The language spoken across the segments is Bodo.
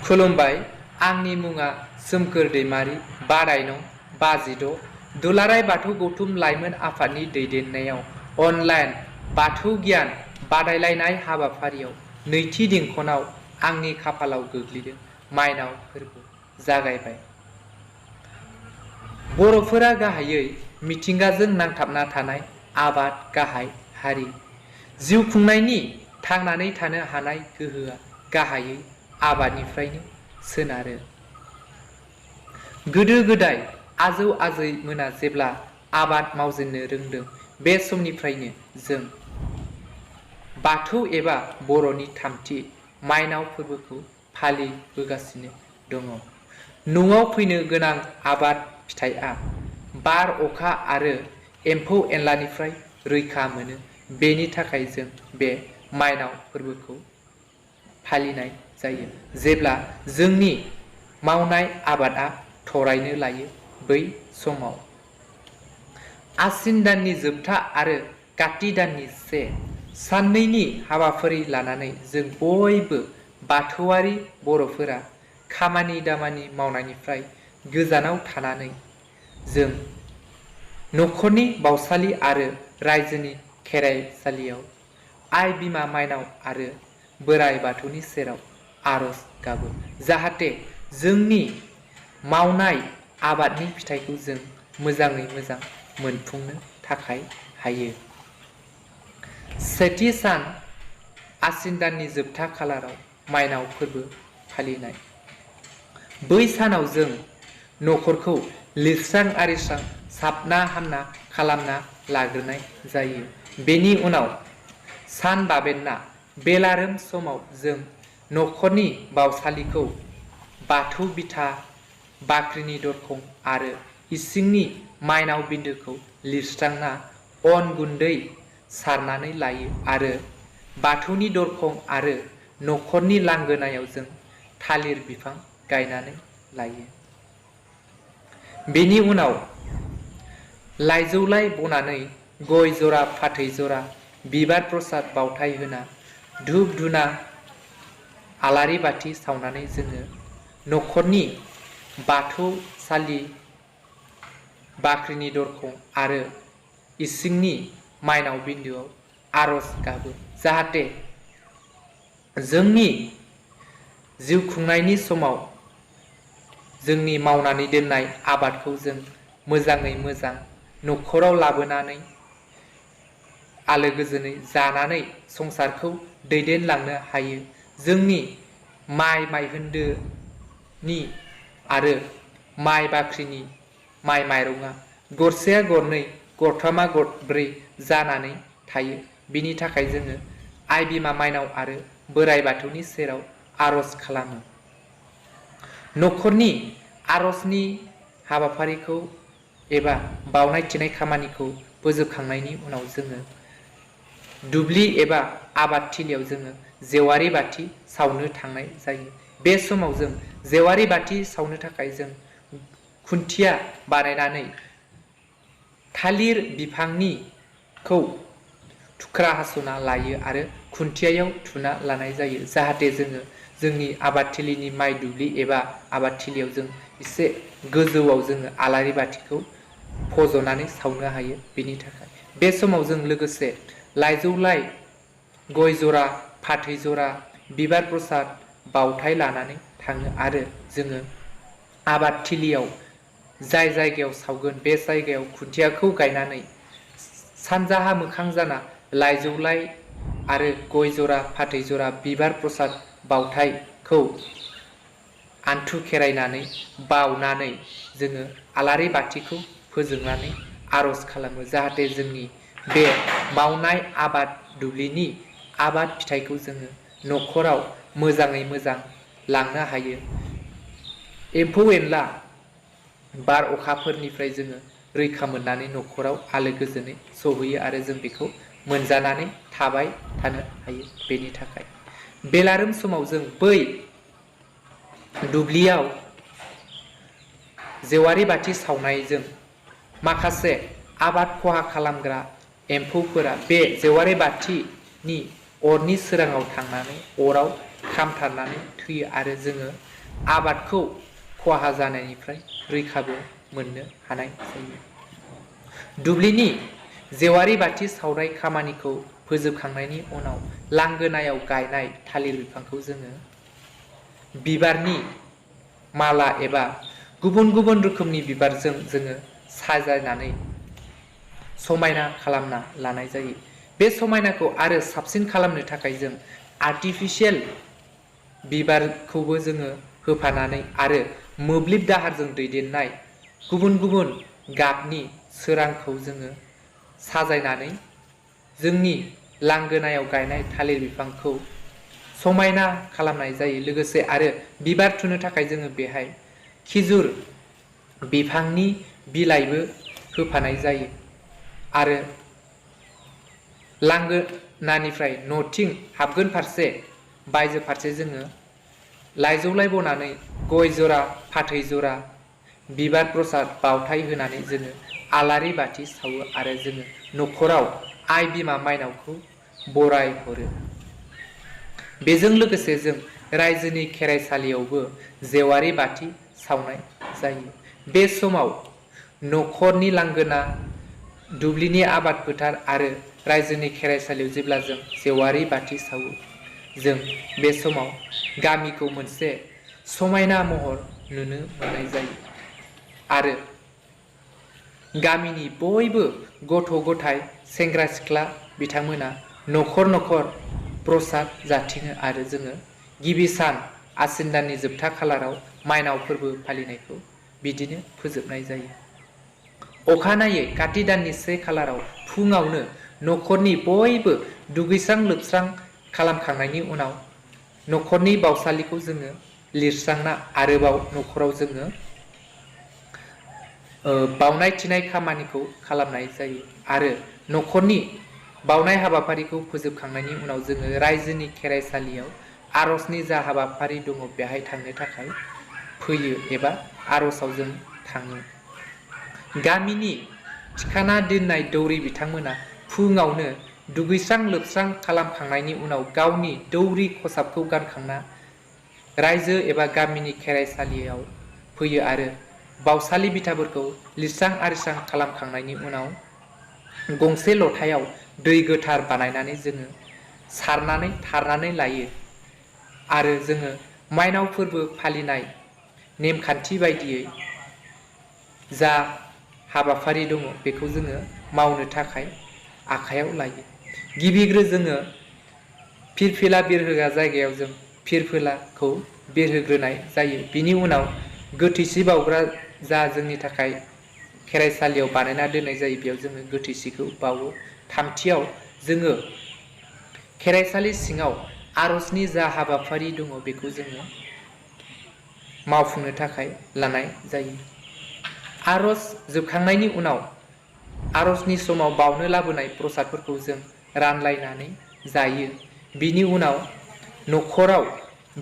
खुलुमबाय। आंनि मुङा सोमखोर दैमारि। बाराय नं 56 दुलाराय बाथौ गौथुम लाइमोन आफादनि दैदेननायाव अनलाइन बाथौ गियान बादायलायनाय हाबाफारियाव नैथि दिंखनाव आंनि खाफालाव गोग्लैदों। माइनाव फोरबो जागायबाय। बर'फोरा गाहायै मिथिंगाजों नांथाबना थानाय आबाद गाहाय हारि। जिउ खुंनायनि थांनानै थानो हानाय गोहोआ गाहायै आबादनिफ्रायनो सोनारो। गोदो गोदाय आजौ आजैमोना जेब्ला आबाद मावजेननो रोंदों बे समनिफ्रायनो जों बाथौ एबा बर'नि थामथि माइनाव फोरबोखौ फालिबोगासिनो दङ। न'आव फैनो गोनां आबाद फिथाइया बार अखा आरो एम्फौ एनलानिफ्राय रैखा मोनो। बेनि थाखाय जों बे माइनाव फोरबोखौ फालिनाय जायो। जेब्ला जोंनि मावनाय आबादा थरायनो लायो बै समाव आसिन दाननि जोबथा आरो काति दाननि से साननैनि हाबाफारि लानानै जों बयबो बाथौआरि बर'फोरा खामानि दामानि मावनायनिफ्राय गोजानाव थानानै जों न'खरनि बावसालि आरो रायजोनि खेराइसालियाव आइ बिमा माइनाव आरो बोराइ बाथौनि सेराव आरज गाबो। जाहाथे जोंनि मावनाय आबादनि फिथाइखौ जों मोजाङै मोजां मोनफुंनो थाखाय हायो। सेथि सान आसिन दाननि जोबथा खालाराव माइनाव फोरबो फालिनाय। बै सानाव जों न'खरखौ लिरस्रां आरिस्रां साबना हामना खालामना लाग्रोनाय जायो। बेनि उनाव सान बाबेनना बेलारोम समाव जों न'खरनि बावसालिखौ बाथौ बिथा बाख्रिनि दरखं आरो इसिंनि माइनाव बिन्दोखौ लिरस्रांना अन गुन्दै सारनानै लायो आरो बाथौनि दरखं आरो न'खरनि लांगोनायाव जों थालिर बिफां गायनानै लायो। बेनि उनाव लाइजौलाइ बनानै गय जरा फाथै जरा बिबार प्रसाद बावथाय होना धुप धुना आलारि बाथि सावनानै जोङो न'खरनि बाथौसालि बाख्रिनि दरखं आरो इसिंनि माइनाव बिन्दोआव आरज गाबो। जाहाथे जोंनि जिउ खुंनायनि समाव जोंनि मावनानै दोननाय आबादखौ जों मोजाङै मोजां न'खराव लाबोनानै आलो गोजोनै जानानै संसारखौ दैदेनलांनो हायो। जोंनि माइ माइहोन्दोनि आरो माइ बाख्रिनि माइ माइरङा गरसेया गरनै गरथामा गरब्रै जानानै थायो। बिनि थाखाय जोङो आइ बिमा माइनाव आरो बोराइ बाथौनि सेराव आरज खालामो। न'खरनि आरजनि हाबाफारिखौ एबा बावनाय थिनाय खामानिखौ फोजोबखांनायनि उनाव जोङो दुब्लि एबा आबाद थिलियाव जोङो जेवारि बाथि सावनो थांनाय जायो। बे समाव जों जेवारि बाथि सावनो थाखाय जों खुन्थिया बानायनानै थालिर बिफांनिखौ थुख्रा हास'ना लायो आरो खुन्थियायाव थुना लानाय जायो। जाहाथे जोङो जोंनि आबादथिलिनि माइ दुब्लि एबा आबादथिलियाव जों एसे गोजौआव जोङो आलारि बाथिखौ फज'नानै सावनो हायो। बेनि थाखाय बे समाव जों लोगोसे लाइजौलाइ गय जरा फाथै जरा बिबार प्रसाद बावथाय लानानै थाङो आरो जोङो आबादथिलियाव जाय जायगायाव सावगोन बे जायगायाव खुन्थियाखौ गायनानै सानजाहा मोखां जाना लाइजौलाइ आरो गय जरा फाथै जरा बिबार प्रसाद बावथायखौ आन्थु खेरायनानै बावनानै जोङो आलारि बाथिखौ फोजोंनानै आरज खालामो। जाहाथे जोंनि बे मावनाय आबाद दुब्लिनि आबाद फिथाइखौ जोङो न'खराव मोजाङै मोजां लांनो हायो। एम्फौ एनला बार अखाफोरनिफ्राय जोङो रैखा मोननानै न'खराव आलो गोजोनै सहैयो आरो जों बेखौ मोनजानानै थाबाय थानो हायो। बेनि थाखाय बेलारोम समाव जों बै दुब्लियाव जेवारि बाथि सावनायजों माखासे आबाद खहा खालामग्रा एम्फौफोरा बे जेवारि बाथिनि अरनि सोराङाव थांनानै अराव खामथारनानै थैयो आरो जोङो आबादखौ खहा जानायनिफ्राय रैखाबो मोननो हानाय जायो। दुब्लिनि जेवारि बाथि सावनाय खामानिखौ फोजोबखांनायनि उनाव लांगोनायाव गायनाय थालिर बिफांखौ जोङो बिबारनि माला एबा गुबुन गुबुन रोखोमनि बिबारजों जोङो साजायनानै समायना खालामना लानाय जायो। बे समायनाखौ आरो साबसिन खालामनो थाखाय जों आर्टिफिशियेल बिबारखौबो जोङो होफानानै आरो मोब्लिब दाहारजों दैदेननाय गुबुन गुबुन गाबनि सोरांखौ जोङो साजायनानै जोंनि लांगोनायाव गायनाय थालिर बिफांखौ समायना खालामनाय जायो। लोगोसे आरो बिबार थुनो थाखाय जोङो बेहाय खिजुर बिफांनि बिलाइबो होफानाय जायो आरो लांगोनानिफ्राय न'थिं हाबगोन फारसे बायजो फारसे जोङो लाइजौलाय बनानै गय जरा फाथै जरा बिबार प्रसाद बावथाय होनानै जोङो आलारि बाथि सावो आरो जोङो न'खराव आइ बिमा माइनावखौ बराय हरो। बेजों लोगोसे जों रायजोनि खेराइसालियावबो जेवारि बाथि सावनाय जायो। बे समाव न'खरनि लांगोना, दुब्लिनि आबाद फोथार आरो रायजोनि खेराइसालियाव जेब्ला जों जेवारि बाथि सावो, जों बे समाव गामिखौ मोनसे समायना महर नुनो मोननाय जायो आरो गामिनि बयबो गथ' गथाय सेंग्रा सिख्ला बिथांमोना न'खर न'खर प्रसाद जाथिङो आरो जोङो गिबि सान आसिन दाननि जोबथा खालाराव माइनाव फोरबो फालिनायखौ बिदिनो फोजोबनाय जायो। अखानायै काति दाननि 1 खालाराव फुङावनो न'खरनि बयबो दुगैस्रां लोबस्रां खालामखांनायनि उनाव न'खरनि बावसालिखौ जोङो लिरस्रांना आरोबाव न'खराव जोङो बावनाय थिनाय खामानिखौ खालामनाय जायो आरो न'खरनि बावनाय हाबाफारिखौ फोजोबखांनायनि उनाव जोङो रायजोनि खेराइसालियाव आरजनि जा हाबाफारि दङ बेहाय थांनो थाखाय फैयो एबा आरजआव जों थाङो। गामिनि थिखाना दोननाय दौरि बिथांमोना फुङावनो दुगैस्रां लोबस्रां खालामखांनायनि उनाव गावनि दौरि खसाबखौ गानखांना रायजो एबा गामिनि खेराइसालियाव फैयो आरो बावसालि बिथाफोरखौ लिरस्रां आरिस्रां खालामखांनायनि उनाव गंसे लथायाव दै गोथार बानायनानै जोङो सारनानै थारनानै लायो आरो जोङो माइनाव फोरबो फालिनाय नेमखान्थि बायदियै जा हाबाफारि दङ बेखौ जोङो मावनो थाखाय आखायाव लायो। गिबिग्रो जोङो फिरफिला बिरहोग्रा जायगायाव जों फिरफिलाखौ बिरहोग्रोनाय जायो। बिनि उनाव गोथैसि बाउग्रा जा जोंनि थाखाय खेराइसालियाव बानायना दोननाय जायो बेयाव जोङो गोथैसिखौ बावो। थामथियाव जोङो खेराइसालि सिङाव आरजनि जा हाबाफारि दङ बेखौ जोङो मावफुंनो थाखाय लानाय जायो। आरज जोबखांनायनि उनाव आरजनि समाव बावनो लाबोनाय प्रसादफोरखौ जों रानलायनानै जायो। बिनि उनाव न'खराव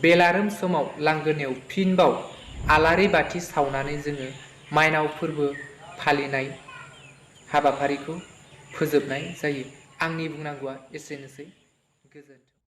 बेलारोम समाव लांगोनायाव फिनबाव आलारि बाथि सावनानै जोङो माइनाव फोरबो फालिनाय हाबाफारिखौ फोजोबनाय जायो। आंनि बुंनांगौआ एसेनोसै। गोजोन्थों।